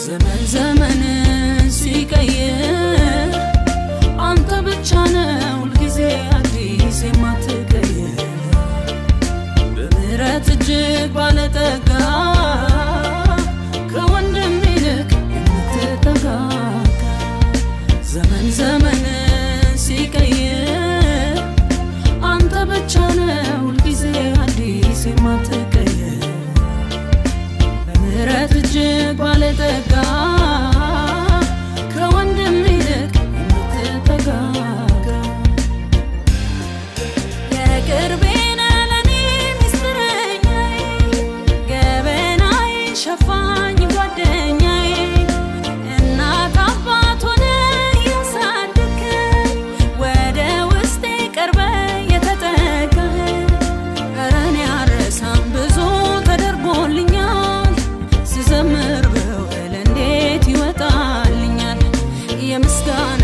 ዘመን ዘመንን ሲቀይር አንተ ብቻ ነህ ሁልጊዜ አዲስ የማትቀይር፣ በምህረት እጅግ ባለጠጋ፣ ከወንድም ይልቅ የምትጠጋጋ። ዘመን ዘመንን ሲቀይር አንተ ብቻ ነህ ሁልጊዜ አዲስ የማትቀይር፣ በምህረት እጅግ ባለጠጋ፣ ከወንድም ይልቅ የምትጠጋጋ። የቅርቤ ነህ ለኔ ሚስጥረኛዬ፣ ገበናዬን ሸፋኝ ጓደኛዬ፣ እናት አባት ሆነህ ያሳደግከኝ፣ ወደ ውስጤ ቀርበህ የተጠጋኸኝ። ኧረ እኔ አልረሳም፣ ብዙ ተደርጎልኛል። ስዘምር ብውል እንዴት ይወጣልኛል? የምስጋና